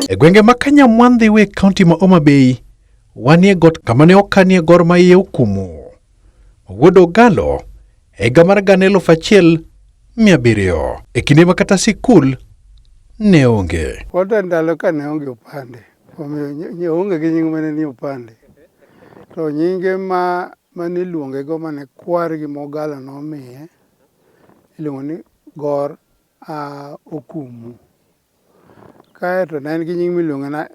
E gwenge ma Kanyamwandhiwe e kaunti ma Homa Bay, wanie got kama ne okanie Gor Mahia Okumu. Wuod Ogalo e higa mar 1700 e kinde ma kata sikul ne onge. Kod ndalo ka ne onge opande, omiyo onge gi nying mane ni opande. To nyinge ma mane iluonge go mane kwargi Mogalo nomiye iluongo ni Gor a Okumu. Kaeto ne en gi nying miluongo na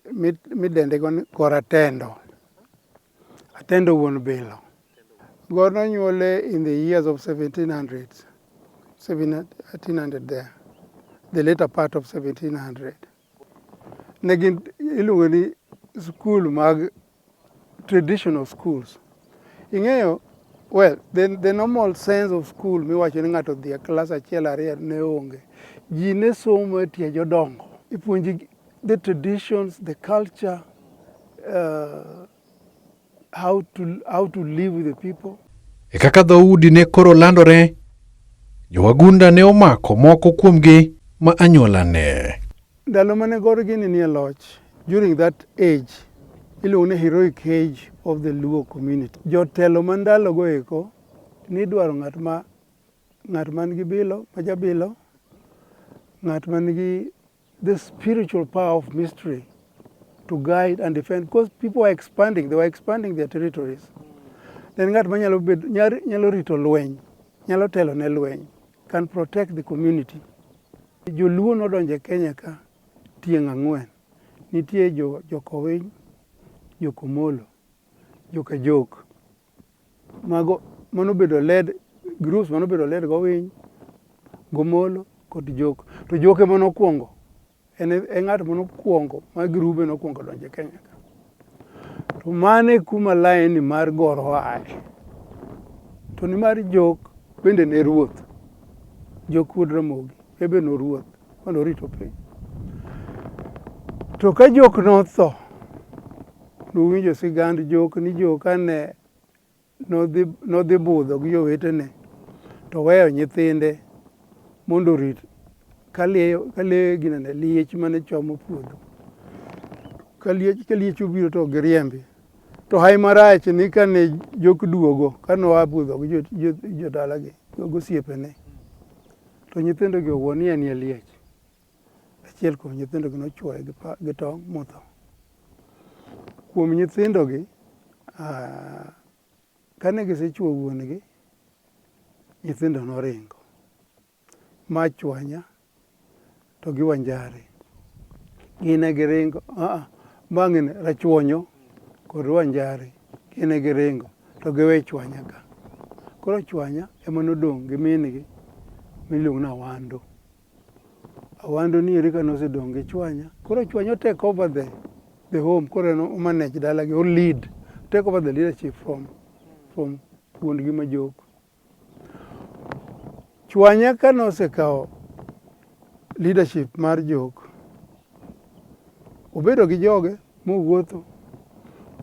midende go ni Gor Atendo. Atendo wuon Bilo. Gor nonyuole in the years of 1700s, 1700 there, the later part of 1700. Ne gin iluongo ni skul mag traditional schools. Ing'eyo, well, the normal sense of school miwacho ni ng'ato odhi e klas achiel ariyo ne onge. Ji ne somo e tie jodongo. Ipuonji the traditions, the culture, how to live with the people. E kaka dhoudi ne koro landore, jowagunda ne omako moko kuomgi ma anyuolane. Ndalo mane Gor gini nie loch, during that age, iluongo ni heroic age of the Luo community. Jotelo ma ndalogo eko, nidwaro ng'at ma ng'at man gi bilo, ma jabilo, ng'at man gi the spiritual power of mystery to guide and defend, because people were expanding, they were expanding their territories. Then ng'at ma nyalo bed, nyalo rito lweny, nyalo telo ne lweny, can protect the community. Joluo nodonjo e Kenya ka tieng' ang'wen. Nitie jo Jokowiny, Jokomolo, Jokajok. Mago manobedo led groups manobedo led gowiny, Gomolo kod Jok. To Jok ema nokwongo. En e ng'at manokwongo ma grube nokwongo donjo e Kenya ka. To mano e kuma line mar Gor oaye. To nimar Jok bende ne ruoth. Jok wuod Ramogi e be noruoth mane orito piny. To ka Jok notho, nuwinjo sigand Jok ni Jok kane nodhi budho gi jowetene to oweyo nyithinde mondo orit ka lee ginene liech mane chomo puodho. Ka liech obiro to giriembi. To hawi marach ni kane Jok duogo, kane oa budho gi jodalagi gosiepene, to nyithindo gi owuo ni en e liech. Achiel kuom nyithindo gi nochuoye gi tong' motho. Kuom nyithindo gi, kane gisechuo wuon gi, nyithindo noringo ma Chwanya to gi Wanjare. Gin e giringo, bang'e Rachuonyo kod Wanjare gin e giringo to giwe Chwanya ka. Koro Chwanya ema nodong' gi min gi miluongo ni Awando. Awando ni eri kane osedong' gi Chwanya, koro Chwanya o take over the home, koro en o manage dalagi, o lead, take over the leadership from wuon gi ma Jok. Chwanya kane osekawo leadership mar Jok, obedo gi joge mowuotho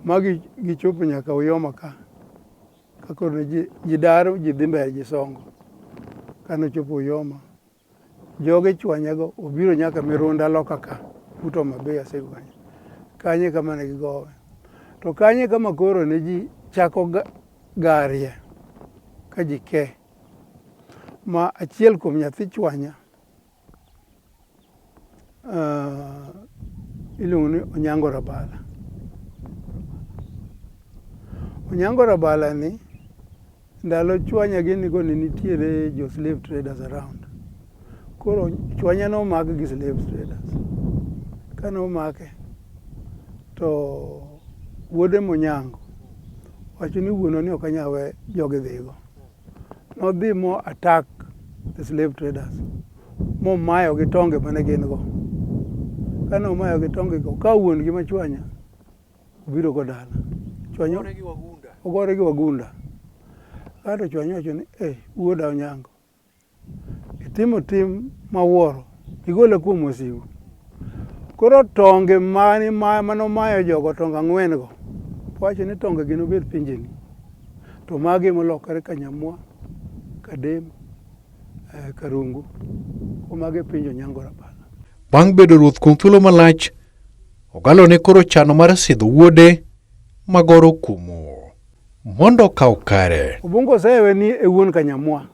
ma gichopo nyaka Uyoma ka. Ka koro ji dar ji dhi mbele ji songo. Kane ochopo Uyoma, joge Chwanya go obiro nyaka Mirunda loka ka, but Homa Bay Asego kanyo. Kanyo e kama ne gigowe. To kanyo e kama koro ne ji chako garie ka ji ke. Ma achiel kuom nyathi Chwanya iluongo ni Onyango Rabala. Onyango Rabala ni ndalo Chwanya gini go ne nitiere jo slave traders around. Koro Chwanya nomak gi slave traders. Kane omake to wuode Monyango wacho ni wuonwa ni ok anyal we jogi dhigo. Nodhi mo attack the slave traders momayo gi tonge mane gin go. Kane omayo gi tonge go, okawo wuon gi ma Chwanya obiro go dala. Chwanya ogore gi wagunda. Kato Chwanya owacho ni eh, wuoda Onyango, itimo tim mawuoro, igola kuom wasigu. Koro tonge mane manomayo jogo tonge ang'wen go, owacho ni tonge gi nobed pinjeni. To magi molokore Kanyamwa, Kadem, Karungu, ko mago e pinje Onyango Rabala. Bang' bedo ruoth kuom thuolo malach, Ogalo ne koro chano mar sidho wuode ma Gor Okumu mondo okaw kare. Obungo Osewe ni e wuon Kanyamwa.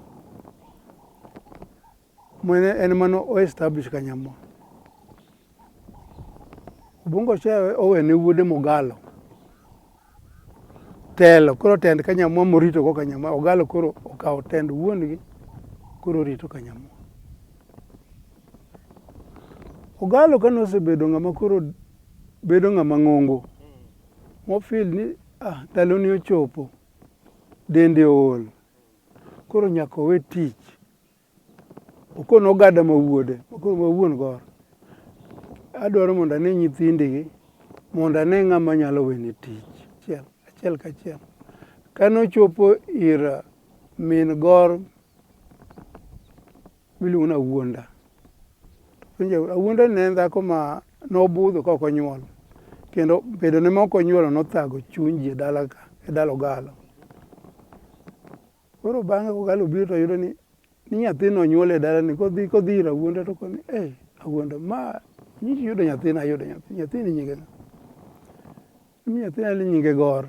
Mwene en mano o establish Kanyamwa. Obungo Osewe owene wuode Mogalo telo koro tend Kanyamwa morito go Kanyamwa. Ogalo koro okawo tend wuon gi koro orito Kanyamwa. Ogalo kane osebedo ng'ama koro bedo ng'ama ng'ongo, mofil ni ah, ndaloni ochopo, dende ool, koro nyaka owe tich. Okon ogada ma wuode, makoro ma wuon Gor, adwaro mondo ane nyithindigi, mondo ane ng'ama nyalo wene tich achiel achiel kachiel. Kane ochopo ir min Gor miluongo ni Awuonda. Penjo Awuonda ne en dhako ma nobudho ka ok onyuol kendo bedone ma ok onyuolo nothago chuny ji e dala ka e dala Ogalo. Koro bang'e Ogalo obiro to yudo ni ni nyathino onyuol e dalani kodhi kodhi ir Awuonda to okone eh Awuonda ma nyicha iyudo nyathina ayudo nyathi nyathini nyinge ng'a? Nyathina ni nyinge Gor.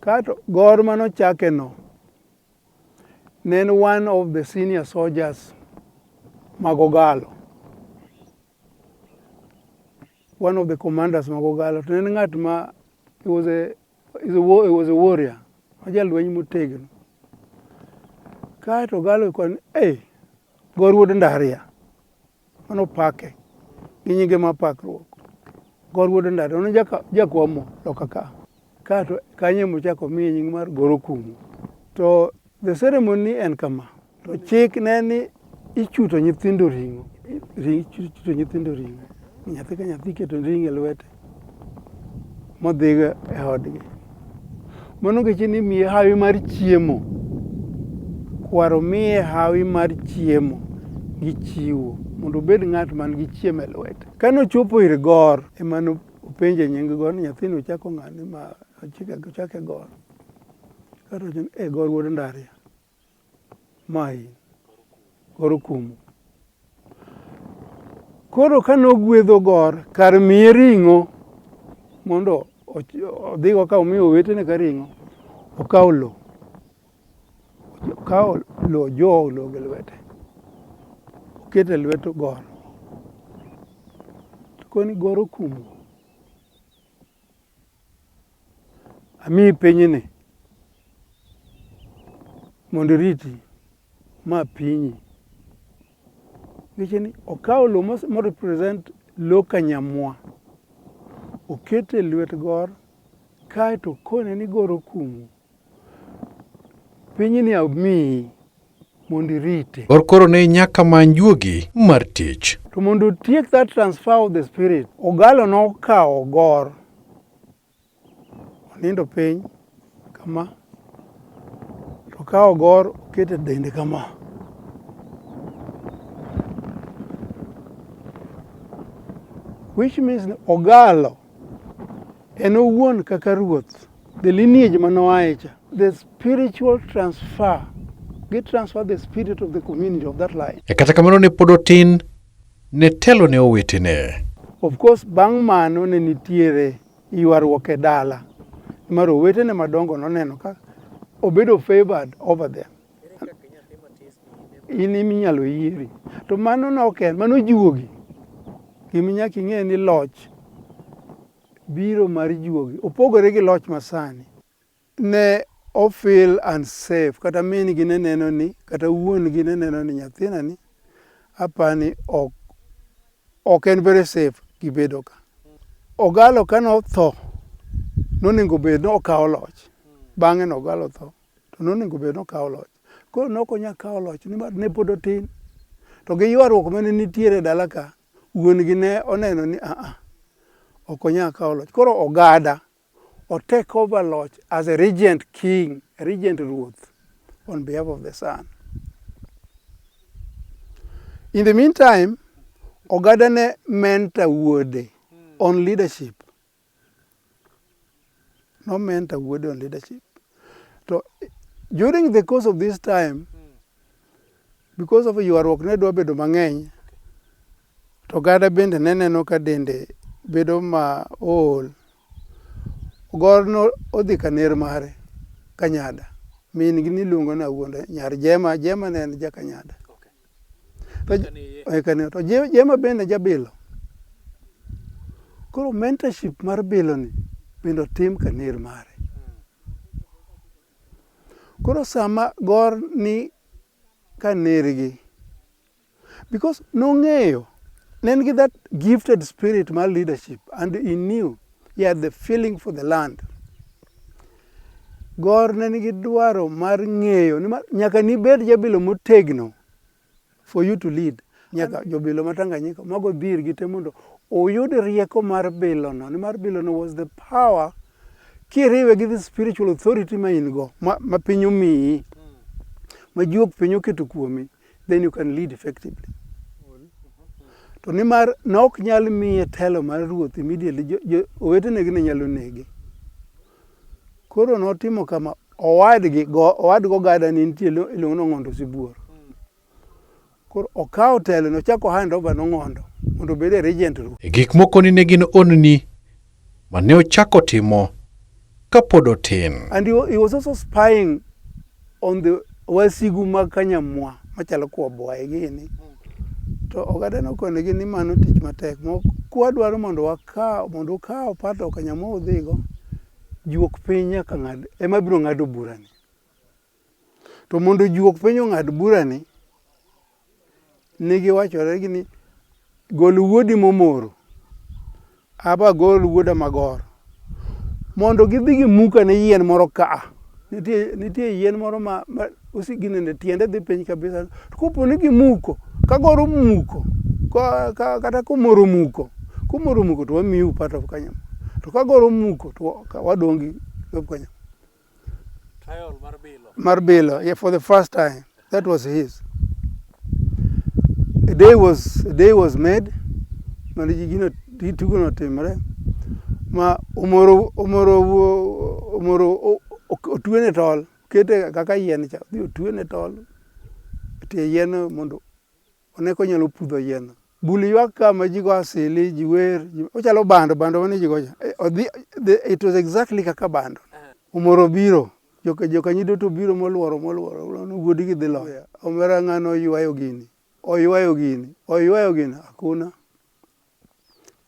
Kato Gor manochake no ne en one of the senior soldiers mag Ogalo. One of the commanders mag Ogalo. To ne en ng'at ma he was a, he was a warrior. Ojalweny motegno. Kaeto Ogalo koni, eh, Gor wuod Ndaria. Mano pake gi nyinge mar pakruok. Gor wuod Ndara ono jakwamo loka ka. Kato kanyo emochako miye nying mar Gor Okumu. To the ceremony en kama. To chik ne ni ichuto nyithindo ring'o. Ichuto nyithindo ring'o. Nyathi ka nyathi iketo ring'o e lwete modhigo e odgi. Mano nikech ni imiye hawi mar chiemo. Kwaro miye hawi mar chiemo gi chiwo mondo obed ng'at man gi chiemo e lwete. Kane ochopo ir Gor ema nopenje nying Gor ni nyathini ochako ng'ane ma ochake Gor. Kato owacho ni eh Gor wuod Ndaria. Ma in. Gor Okumu. Koro kane ogwedho Gor kar miye ring'o mondo odhigo ka omiyo owetene ka ring'o, okawo lowo. Okawo lowo ojowo lowo gi lwete. Oketo e lwet Gor. To koni Gor Okumu. Amiyi pinyni mondo iriti, ma pinyi. Ngeche ni okawo lowo mo represent lo Kanyamwa, oketo e lwet Gor kaeto okone ni Gor okumu. Pinyni amiyi mondo irite. Gor koro ne nyaka many juogi mar tich. To mondo otiek that transfer of the spirit, Ogalo nokawo Gor onindo piny kama, to okawo Gor oketo e dende kama. Which means ni Ogalo en owuon kaka ruoth, the lineage manoaye cha, the spiritual transfer, gi transfer the spirit of the community of that line. E kata kamano ne pod otin ne telo ne owetene. Of course bang' mano ne nitiere ywaruok e dala nimar owetene madongo noneno ka obedo favored over them. In eminyalo yieri. To mano ne ok en, mano juogi. Gima nyaka ing'e ni loch biro mar juogi. Opogore gi loch masani. Ne o feel unsafe kata min gi ne neno ni kata wuon gi ne neno ni nyathina ni apani ok ok en very safe gi bedo ka. Ogalo kane otho nonego bed ni okawo loch. Bang'e no Ogalo otho to nonego bed ni okawo loch. Koro ne ok onyal kawo loch nimar ne pod otin. To gi ywaruok mane nitiere e dala ka, wuon gi ne oneno ni aa, ok onyal kawo loch. Koro Ogada o take over loch as a regent king, a regent ruoth on behalf of the son. In the meantime, Ogada ne mentor wuode on leadership. No mentor wuode on leadership. To during the course of this time, because of ywaruok ne dwa bedo mang'eny, To Ogada bende ne neno ka dende bedo ma ool. Gor no odhi kaner mare Kanyada. Min gi niluongo ni Awuonda nyar Jema, Jema ne en ja Kanyada. To, to, to Jema bende jabilo. Koro mentorship mar bilo ni bende otim kaner mare. Koro sama Gor ni kanergi, because nong'eyo, ne en gi that gifted spirit mar leadership and he knew he had the feeling for the land. Gor ne nigi dwaro mar ng'eyo ni nyaka nibed jabilo motegno for you to lead. Nyaka jobilo ma Tanganyika mago dhi irgi te mondo oyud rieko mar bilono, nimar bilono was the power kiriwe gi the spiritual authority ma in go ma, ma piny omiyi ma juok piny oketo kuomi then you can lead effectively. To nimar ne ok nyal miye telo mar ruoth immediately, owetene gi ne nyalo nege. Koro notimo kama, owadgi go owadgi ogada ne nitie iluongo ni Ong'ondo Sibuor. Koro okawo telo no ochako hand over nong'ondo mondo obed e regent ruoth. E gik moko ni ne gin onni ma ne ochako timo kapod otin. And he was also spying on the wasigu mag Kanyamwa machalo Kwabwayi gini. To oganda nokonegi ni mano tich matek. Kwadwaro mondo wakaw mondo ukaw part of Kanyamwa udhigo, juok piny nyaka ng'ad ema biro ng'ado burani. To mondo juok piny ong'ad burani, ne giwachore gi ni gol wuodi momoro, aba gol wuoda magor. Mondo gidhi gimuk ane yien moro ka. Nitie, nitie yien moro ma, ma ginene tiende dhi piny kabisa. To kopo ni gimuko, ka gor omuko, ka, ka, kata komoro omuko, komoro omuko to wamiu part of Kanyamwa. To ka gor omuko to wadong' gi Kanyamwa. Trial mar bilo. Mar bilo, yeah, for the first time. That was his. A day was, a day was made, mane gino tugono otimore, ma omoro, omoro, omoro otwene tol, okete kaka yien cha, odhi otwene tol, tie yien mondo one konyalo pudho yien. Bul ywak ka ma ji go asili, ji wer, ochalo bando, bando mane ji gocha. Odhi, it was exactly kaka bando. Omoro biro, joka jokanyi duto biro moluoro moluoro, wuodgi dhi loyo. Omera ng'ano oywayo gini, oywayo gini, oywayo gini, hakuna.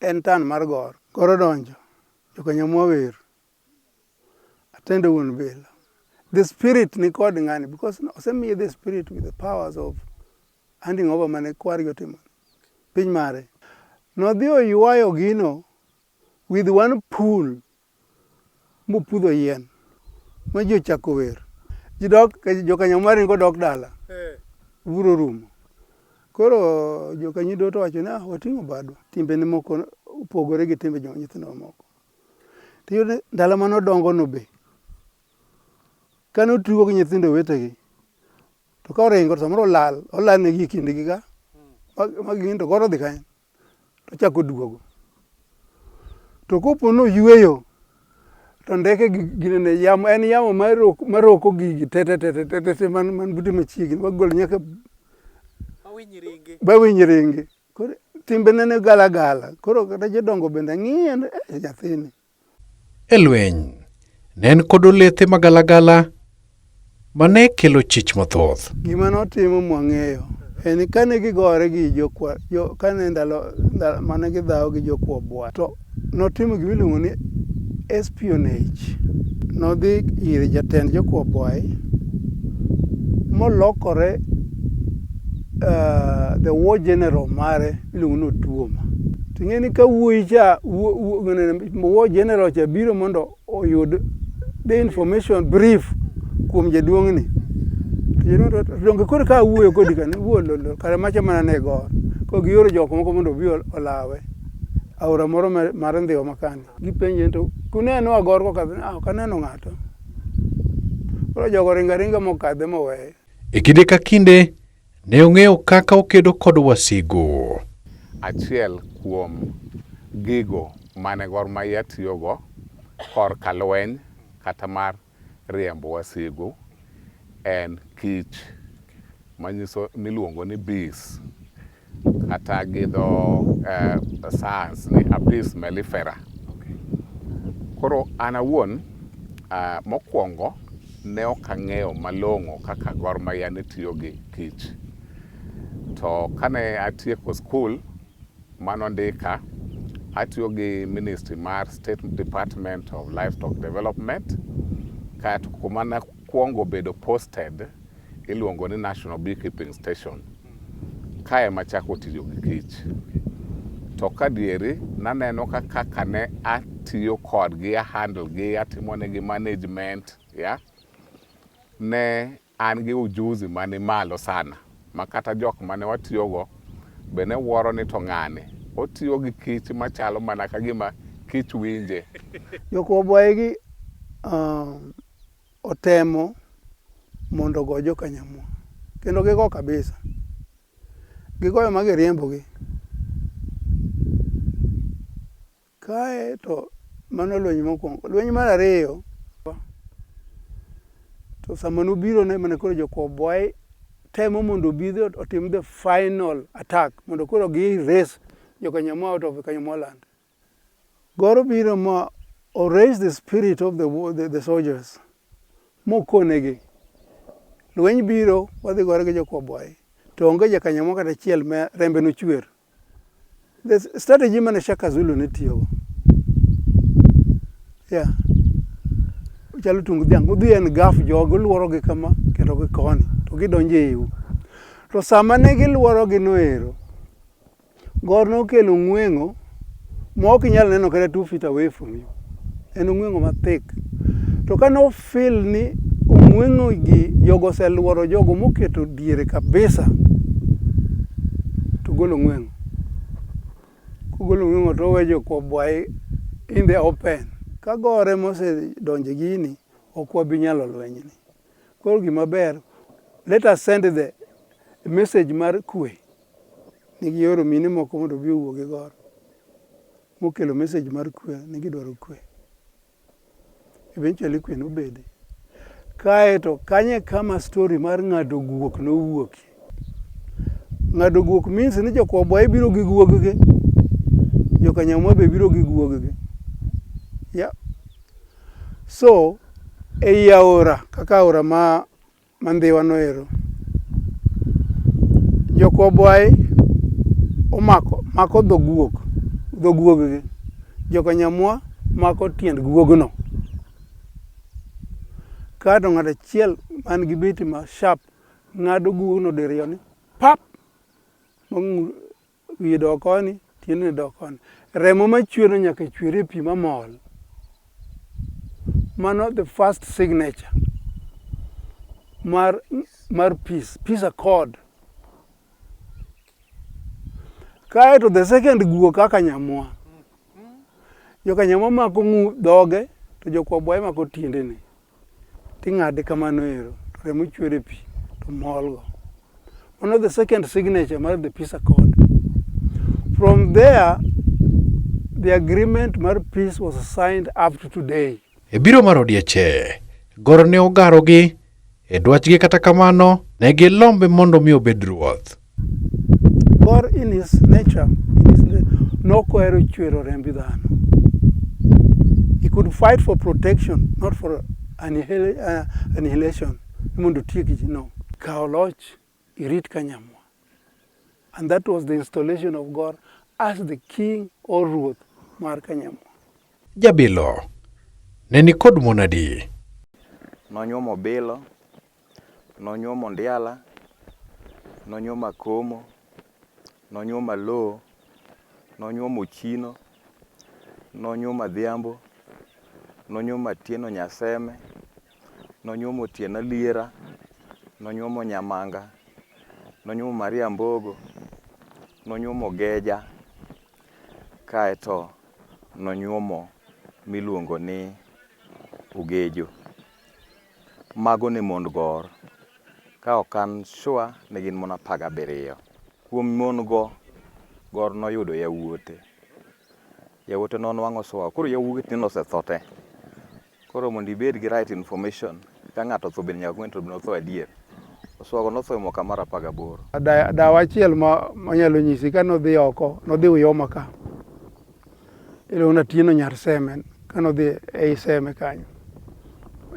En tan mar Gor. Gor odonjo, jokanyamwa wer. Atendo wuon bila. The spirit ni kod ng'ani because osemiye the spirit with the powers of handing over mane kwargi otimo. Piny mare. Nodhi oywayo gino with one pull mopudho yien ma ji ochako wer. Ji dok, jokanyamwa ringo dok dala. Bura orumo. Koro jokanyi duto wacho ni ah, wating'o badwa. Timbene moko opogore gi timbe jo nyithindo mamoko. Tiyudo ni ndalo mane odongo no be, kane otugo gi nyithindo wetegi, to ka oringo to samoro olal, olal negi e kindgi ka, ma ging'e ni to Gor odhi kanye, to ochako oduogo. To kopo ni oyweyo, to ndeke gi ginene yamo en yamo maroko gigi te te te te te te man man bute machiegni magol nyaka ba winy ringi. Koro timbene ne gala gala. Koro kata jodongo bende ng'iye ni eh, nyathini. E lweny, ne en kod olethe magalagala ma ne kelo chich mathoth. Gima notimo mwang'eyo en ni kane gigore gi jokwa, jo, kane ndalo, ndalo mane gidhawo gi jokwabwa to notimo gima iluongo ni espionage. Nodhi ir jatend jokwabwai molokore the war general mare iluongo ni Otuoma. To ing'e ni ka wuoyi cha war general cha biro mondo oyud the information brief kuom jaduong'ni. To jaduong' to donge koro ka awuoyo kodi ka ni wuo kare macha mana ne Gor. Koro gioro jok moko mondo obi olawe aora moro mar Ndhiwa makani. Gipenje to kuneno Gor kokadho ah ok aneno ng'ato. Koro jogo ringo aringa mokadhe moweye. E kinde ka kinde, ne ong'eyo kaka okedo kod wasigu. Achiel kuom gigo mane Gor Mahia tiyogo korka lweny kata mar riembo wasigu en kich manyiso miluongo ni bees. Kata gi dho science ni Apis mellifera. Koro an awuon mokwongo ne ok ang'eyo malong'o kaka Gor Mahia ne tiyo gi kich. To kane atieko skul manondika, atiyo gi ministry mar State Department of Livestock Development, kaeto kuma nakwongo bedo posted iluongo ni National Beekeeping Station. Kae ema achako tiyo gi kich. To kadieri naneno ka kaka ne atiyo kodgi, a handle gi, atimonegi management, yeah, ne an gi ujuzi mani malo sana ma kata jok mane watiyogo be ne wuoro ni to ng'ani otiyo gi kich machalo mana ka gima kich winje. Jokwaboegi otemo mondo ogo jokanyamwa kendo gigo kabisa. Gigoyo ma giriembogi. Kae to mano lweny mokwongo. Lweny mar ariyo, to sama nobiro no ema koro jokwaboe temo mondo obi otim the final attack mondo koro gi erase jokanyamwa out of Kanyamwa land. Gor obiro ma o raise the spirit of the soldiers mokonegi lweny biro wadhi gore gi jokwaboe to onge jakanyamwa kata achiel ma rembe nochwer. The strategy mane Shaka Zulu ne tiyogo. Yeah. Ochalo tung dhiang', odhi en gaf jogi, oluorogi kama kendo gi koni, to gidonjo e iu. To sama ne giluorogi no ero, Gor nokelo ong'weng'o ma ok inyal neno kata 2 feet away from you. En ong'weng'o ma thick. To ka no feel ni ong'weng'o gi jogo oseluoro jogo moketo diere kabisa, to golo ong'weng'o. Kogolo ong'weng'o to owe jokwabwayi in the open. Ka Gor ema osedonjo e gini, ok wabi nyalo lwenyni. Koro gima ber, let us send the message mar kwe. Ne gioro mine moko mondo obi owuo gi Gor. Mokelo message mar kwe ni gidwaro kwe. Eventually kwe nobede. Kae to kanyo e kama story mar ng'ado guok nowuokie. Ng'ado guok means ni jokwabwayi biro gi guog-gi, jokanyamwa be biro gi guog-gi. Yeah. So, ei aora kaka aora ma Ndhiwa noero, jokwabwayi omako mako dho guok, dho guog-gi. Jokanyamwa mako tiend guogno. Kato ng'ato achiel man gi beti ma sharp ng'ado guogno diriyo ni pap! Ma wiye dok koni, tiendene dok koni. Remo machwerno nyaka chwer e pi mamol. Mano the first signature mar peace, peace accord. Kaeto the second guok kaka nyamwa. Jokanyamwa mako dhoge to jokwabwayi mako tiendene. Ting'ade kamano ero to remo chwer e pi to mol go. Mano the second signature mar the peace accord. From there, the agreement mar peace was signed up to today. E biro mar odieche, Gor ne ogarogi e dwachgi kata kamano ne gilombe mondo mi obed ruoth. Gor in his nature, nokohero chwero remb dhano. He could fight for protection, not for annihilation. Mondo otiek ji, no. Kaw loch, irit Kanyamwa. And that was the installation of Gor as the king or ruoth mar Kanyamwa. Jabilo ne ni kod mon adi? Nonyuomo Bilo, nonyuomo Ndiala, nonyuomo Akomo, nonyuomo Aloo, nonyuomo Ochino, nonyuomo Adhiambo, nonyuomo Atieno Nyaseme, nonyuomo Otieno Liera, nonyuomo Nyamanga, nonyuomo Maria Mbogo, nonyuomo Geja, kaeto nonyuomo miluongo ni Ogejo. Mago ne mond Gor. Ka ok an sure ne gin mon 17. Kuom mon go, Gor noyudo yawuote. Yawuote nonwang'o suwa. Koro yawuote tinde osetho te. Koro mondo ibed gi right information, ka ng'ato otho bende nyaka kong'e to notho adier. Oswago notho e mwaka mar 18. Dawa achiel ma manyalo nyisi ka nodhi oko, nodhi Uyoma ka. Iluongo ni Atieno Nyar Seme, ka nodhi ei Seme kanyo.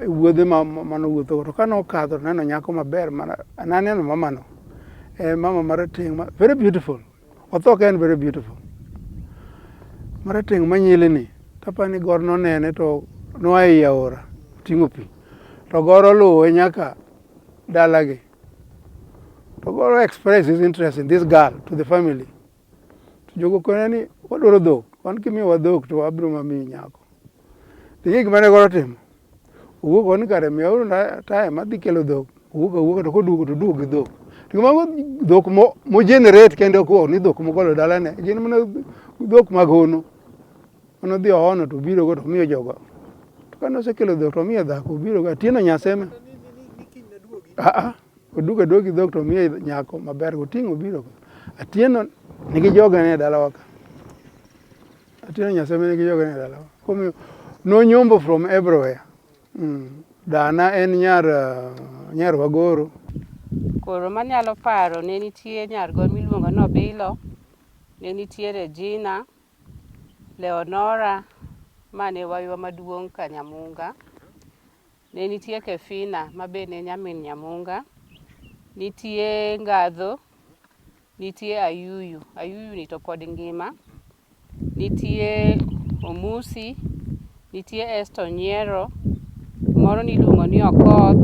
E wuodhe ma manowuotho go. To ka nokadho to noneno nyako maber mana naneno mamano. En mama marateng' ma very beautiful. Otho ka en very beautiful. Marateng' manyilni. To aparo ni Gor nonene to noa ei aora oting'o pi. To Gor oluwe nyaka dalagi. To Gor express his interest in this girl to the family. To jogo kone ni wadwaro dhok, wan kimiyowa dhok to wabiro ma miyi nyako. To ing'e gima ne Gor otimo? Owuok koni kare miyauru time adhi kelo dhok. Owuok awuoka to koduogo to oduogo gi dhok. To mago dhok mo, mo generate kende ok ni dhok mogolo dalane, gin mana dhok mag hono. Mane odhi ohono to obiro go to omiyo jogo. To kane osekelo dhok to omiyo dhako obiro go Atieno Nyaseme. Ah ah, oduogo aduoga gi dhok to omiyo nyako maber oting'o obiro go. Atieno nigi jogene e dalawa ka. Atieno Nyaseme nigi jogene e dalawa. Omiyo nonyombo from everywhere. Dana en nyar nyar Wagoro. Koro manyalo paro ne nitie nyar Gor miluongo ni Obilo, ne nitie Regina, Leonora ma ne waywa maduong' ka Nyamunga, ne nitie Kefina ma be ne nyamin Nyamunga, nitie Ngadho, nitie Ayuyu, Ayuyu ni to pod ngima, nitie Omusi, nitie Esther Onyiero, moro niluongo ni Okoth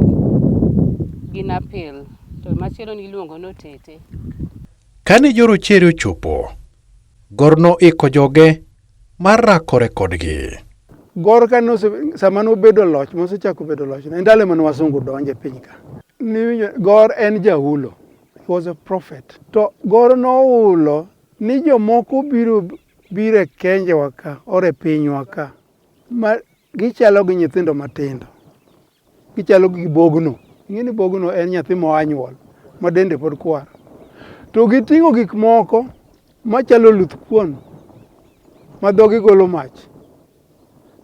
gi Napil, to machielo niluongo ni Otete. Kane jorochere ochopo, Gor noiko joge mar rakore kodgi. Gor ka nose, sama nobedo loch, mosechako bedo loch, e ndalo mane wasungu donjo e piny ka. Niwinjo, Gor en jahulo. He was a prophet. To Gor nohulo ni jomoko biro biro e kenjewa ka, or e pinywa ka, ma gichalo gi nyithindo matindo. Gichalo gi bogno. Ing'e ni bogno en nyathi moa nyuol, ma dende pod kwar. To giting'o gik moko machalo oluth kuon ma dhogi golo mach.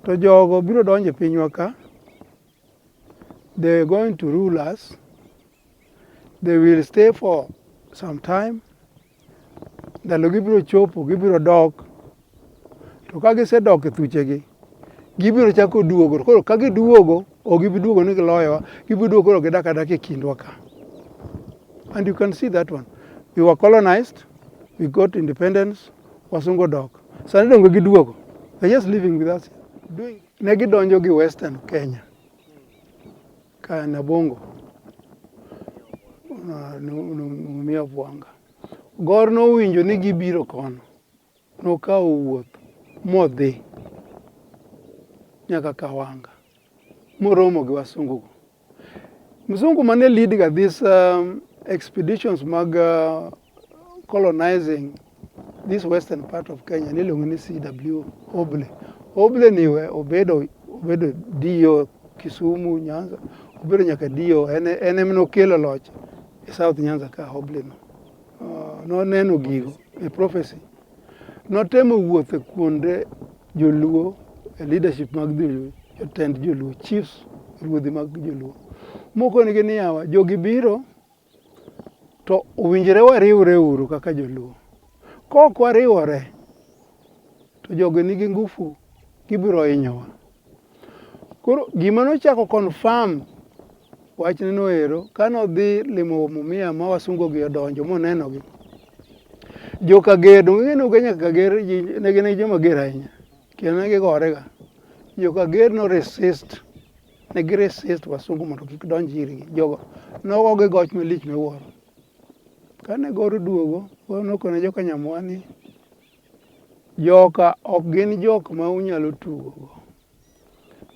To jogo biro donjo e pinywa ka, they are going to rule us, they will stay for some time, ndalo gibiro chopo gibiro dok, to ka gisedok e thuchegi, gibiro chako duogo. Koro ka giduogo, ok gibi duogo ni giloyowa, gibiro duogo koro gidak adaka e kindwa ka. And you can see that one. We were colonized, we got independence, wasungu odok. Sani donge giduogo. They're just living with us. Doing, ne gidonjo gi Western Kenya. Ka Nabongo. Mumia Bwanga. Gor nowinjo ni gibiro kono. Nokawo wuoth modhi nyaka Kawanga moromo gi wasungu go. Mzungu mane lead ga this expeditions mag colonizing this western part of Kenya niluongo ni CW Hobley. Hobley ni we obedo obedo DO Kisumu, Nyanza, obedo nyaka DO en en ema nokelo loch e South Nyanza ka Hobley no. Noneno gigo e prophecy. Notemo wuotho kuonde joluo e leadership mag joluo, jotend joluo, chiefs, ruodhi mag joluo. Mokonegi ni yawa, jogi biro to owinjore wariwre uru kaka joluo. Kok wariwore to jogi nigi ngufu gibiro hinyowa. Koro gima nochako confirm wachne no ero kane odhi limo Mumia ma wasungu gi odonjo monenogi. Jo Kager, donge ing'e ni Ugenya Kager ne gin joma ger ahinya kendo ne gigore ga. Jo Kager no resist, ne gi resist wasungu mondo kik donj irgi. Jogo nogogi goch malich miwuoro. Kane Gor oduogo, Gor nokone joka Nyamwa ni joka ok gin jok ma unyalo tugo go.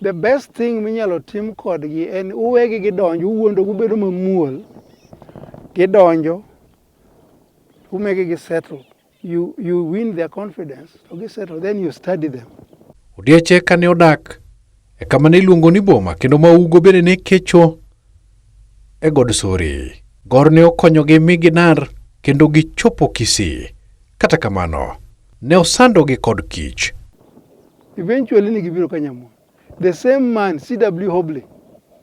The best thing minyalo tim kodgi en uwegi gidonj, uwuondo gubedo mamuol, gidonjo, umegi gi settle. You win their confidence, to gi settle, then you study them. Odieche kane odak e kama ne iluongo ni boma kendo ma Ugo bende ne kecho e god Sori. Gor ne okonyogi mi ginar kendo gichopo Kisii. Kata kamano, ne osandogi kod kich. Eventually ne gibiro Kanyamwa. The same man, CW Hobley,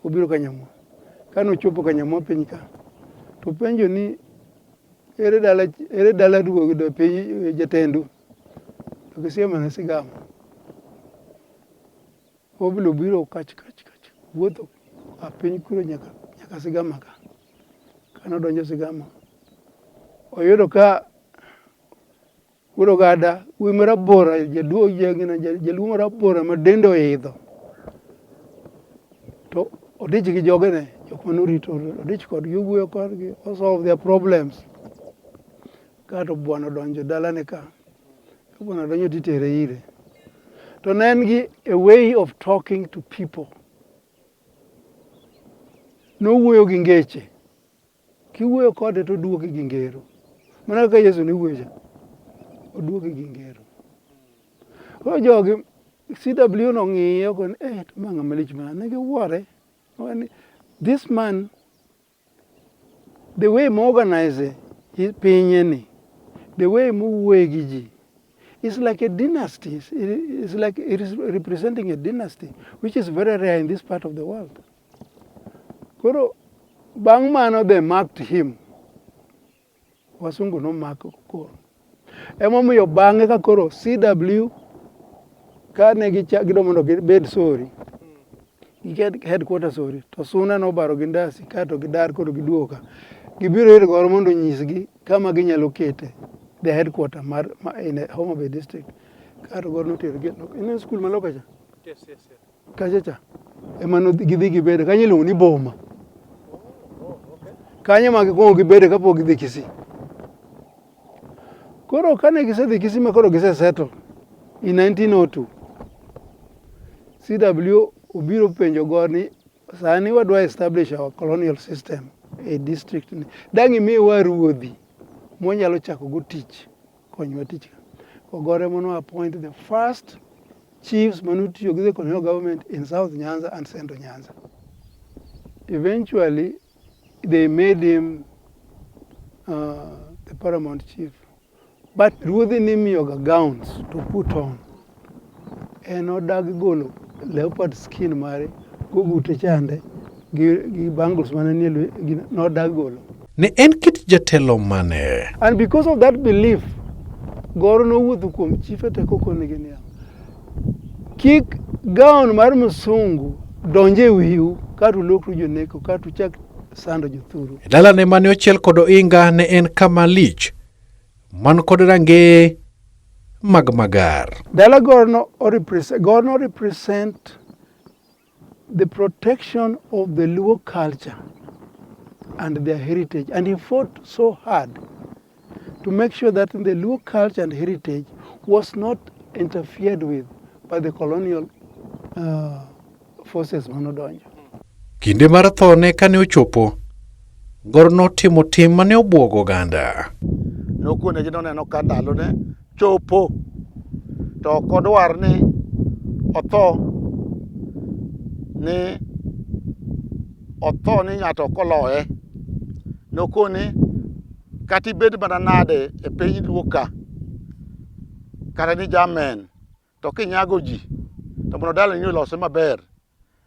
obiro Kanyamwa. Kane ochopo Kanyamwa piny ka, To penjo ni ere dala ere dala ruoth piny jatendu? To gisiemone sigama. Obilo biro kach kach kach wuotho a piny kuro nyaka nyaka sigama ka. Kane odonjo sigama, oyudo ka wuod ogada wuoyi marabora jaduo jaluo marabora ma dende oidho to odich gi jogene jok mane orito odich kodgi owuoyo kodgi o solve their problems. Kato bwana odonjo dalane ka, ka bwana odonjo titere ire. To ne en gi a way of talking to people. Nowuoyo gi ngeche. Kiwuoyo kode to oduoki gi ngero. Mana kaka Yesu ne wuoyo cha. Oduoki gi ngero. Koro jogi CW nong'iye okoni eh to ma ng'ama lich ma ne giwuore. This man the way mo organize pinye ni, the way mowuoye gi ji, it's like a dynasty. It's like it is representing a dynasty, which is very rare in this part of the world. Koro bang' mano they marked him. Wasungu nomako koro. Emomiyo bang'e ka koro CW ka ne gidwa mondo gibed Sori, giket headquarter Sori, to Suna nobaro gi ndasi kaeto gidar koro giduogo ka. Gibiro ir Gor mondo onyisgi kama ginyalo kete the headquarter mar ma in Homa Bay district. Kaeto Gor noterogi ineno skul ma loka cha? Yes, yes, yes. Kacha cha ema gidhi gibede kanyo iluongo ni boma. Kanyo ema gikwongo gibede kapok gidhi Kisii. Koro kane gisedhi Kisii ma koro gise settle in 1902, CW obiro penjo Gor ni sani wadwa establish our colonial system e district ni. Dang' imiwa ruodhi mwanyalo chako go tich, konywa tich ka. Gor ema no appoint the first chiefs manotiyo gi the colonial government in South Nyanza and Central Nyanza. Eventually, they made him the paramount chief. But ruodhi nimiyoga gowns to put on. En odagi golo leopard skin mare gogute chande gi bangles mane nie nodagi golo. Ne en kit jatelo mane? And because of that belief, Gor nowuotho kuom chife te kokonegi niya, kik gown mar msungu donj e wiu kato ulokru joneko kato uchak sando jothuru. E dalane mane ochiel kod ohinga ne en kama lich man kod rangeye mag magar. Dala Gor no represent, Gor no represent the protection of the Luo culture and their heritage. And he fought so hard to make sure that the Luo culture and heritage was not interfered with by the colonial forces manodonjo. Kinde mar thone kane ochopo, Gor notimo tim mane obwogo oganda. Nokonegi noneno ka ndalone chopo to ok odwar ni otho ni otho ni ng'ato ok oloye. Nokone kata ibed mana nade e piny Luo ka kata ni jamen to kinyago ji to mondo dalani olose maber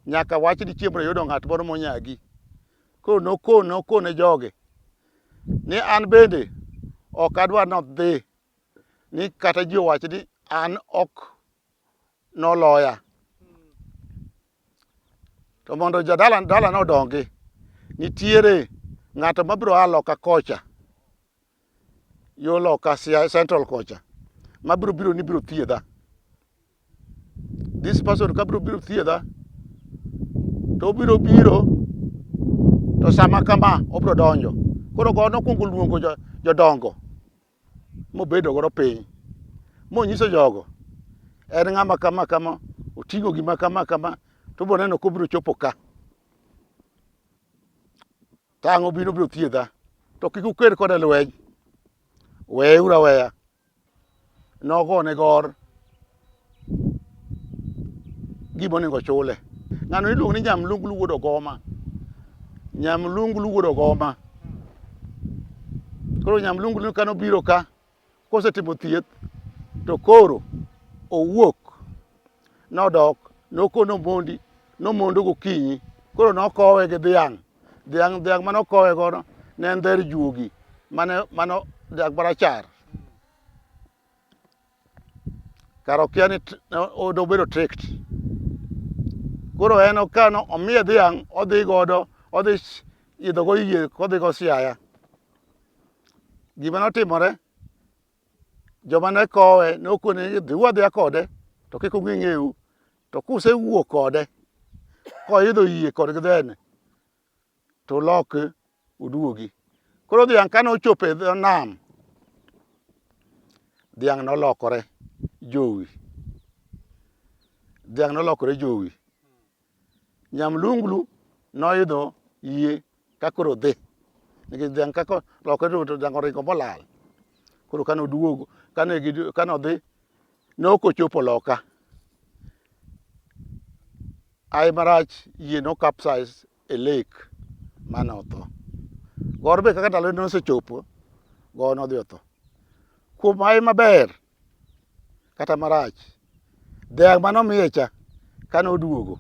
nyaka wach ni chieng' moro iyudo ng'at moro monyagi. Koro nokone jogi ni an bende ok adwar ni odhi ni kata ji owach ni an ok noloya. To mondo jadala dalana odongi, nitiere ng'ato mabiro a loka kocha, yo loka Central kocha, mabiro biro ni biro thiedha. This person ka biro biro thiedha, to obiro biro to sama kama obiro donjo. Koro go nokwongo luongo jodongo mobedo godo piny monyiso jogo en ng'ama kama kama oting'o gima kama kama to obiro neno kobiro chopo ka tang' obiro biro thiedha to kik uker kode lweny weyeuru aweya nogone gor gima onego chule ng'ano iluongo ni Nyamlungulu wuod Ogoma Nyamlungulu wuod Ogoma koro Nyamlungulu ka nobiro ka kosetimo thieth to koro owuok nodok nokono mondi nomondo gokinyi koro nokowe gi dhiang' dhiang' dhiang' mane okowe godo Ne en dher juogi mane mano dak marachar. Kar okia ni obedo tricked. Koro en okano omiye dhiang' odhi godo odhi idho go yie kodhi go Siaya. Gima notimore joma ne kowe nokone ni dhiuru adhiya kode to kik ung'i ng'eu to kusewuok kode koidho yie kodgi dhene to ulok uduogi. Koro dhiang' kane ochopo e dho nam, dhiang' nolokore jowi. Dhiang' nolokore jowi. Nyamlunglu noidho yie ka koro dhi. Nikech dhiang' kaka olokore to dhiang' oringo molal. Koro kane oduogo, kane kane odhi, ne ok ochopo loka. Ai marach yie no capsize e lake mane otho. Gor be kaka ndalo ne osechopo, Gor nodhi otho. Kuom ai maber kata marach, dhiang' mane omiye cha kane oduogo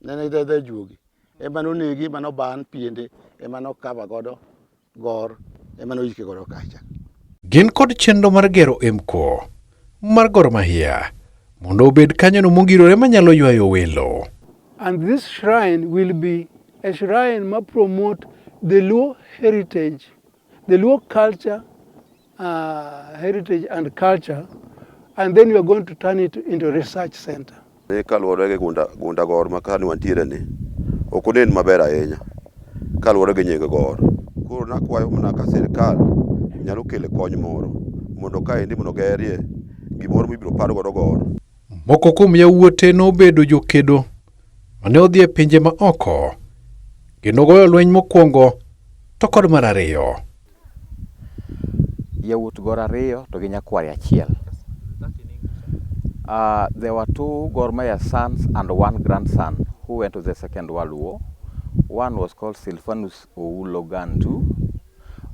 ne en dho juogi ema nonegi ema noban piende ema nokava godo Gor ema noyike godo kacha. Gin kod chenro mar gero MCO mar Gor Mahia mondo obed kanyono mongirore manyalo ywayo welo. And this shrine will be a shrine ma promote the Luo heritage, the Luo culture, heritage and culture, and then we are going to turn it into a research center. Ni kaluwore gi gunda, gunda gor ma sani wantiere ni ok onen maber ahinya kaluwore gi nying gor. Koro nakwayo mana ka sirkal nyalo kele kony moro mondo kaendi mondo gerie gimoro mibiro par godo gor. Moko kuom yawuote nobedo jokedo mane odhi e pinje ma oko kendo goyo lweny mokwongo to kod mar ariyo. Yawuot Gor ariyo to gi nyakware achiel. There were two Gor Mahia sons and one grandson who went to the Second World War. One was called Silvanus Oulo Gandu.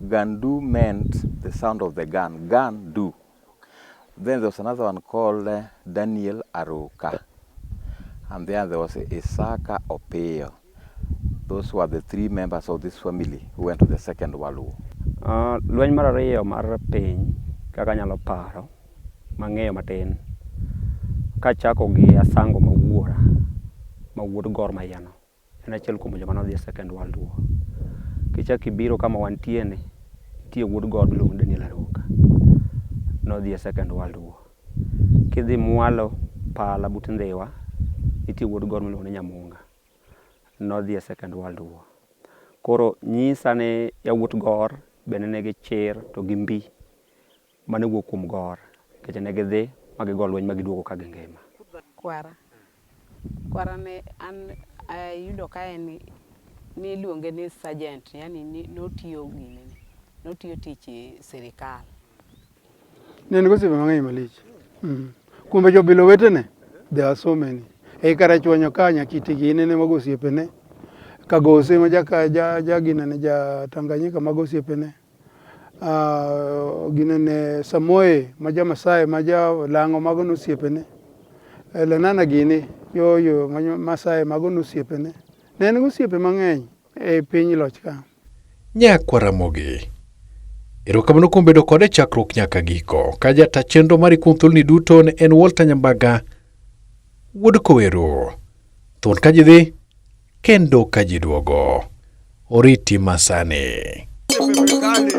Gandu meant the sound of the gun. Gun do. Then there was another one called Daniel Aruka. And then there was Isaka Opiyo. Those were the three members of this family who went to the Second World War. Lweny mar ariyo mar piny kaka anyalo paro mang'eyo matin kachako gi Asango ma wuora ma wuod Gor Mahia no en achiel kuom joma nodhi e Second World War. Kichako ibiro kama wantie ni nitie wuod Gor miluongo ni Daniel Aruka nodhi e Second World War. Kidhi mwalo Pala but Ndhiwa nitie wuod Gor miluongo ni Nyamunga nodhi e Second World War. Koro nyisa ni yawuot Gor bende nigi chir to gi mbi mane wuok kuom Gor nikech ne gidhi ma gigo lweny ma giduogo ka gingima. Kwara. Kwara ne an ayudo ka en niluonge ni sergeant, yani notiyo ginene, notiyo tich sirikal. Ne en gi osiepe mang'eny malich. Kuom jobilo wetene, there are so many. Ei Karachuonyo ka Nyakiti gini ne mago osiepene. Kagose ma jaka ja, ja ginene ja Tanganyika mago osiepene. Ginene Samoe ma ja Masai ma ja Lang'o mago nosiepene. Lenana gini Yoyo ma Masai mago nosiepene. Ne en gi osiepe mang'eny e piny loch ka. Nyakwa Ramogi. Erokamano kuom bedo kode chakruok nyaka giko. Ka jata chenro mari kuom thuoloni duto ne en Walter Nyambaga wuod Kowero. Thuon ka ji dhi kendo ka ji duogo. Oriti masani.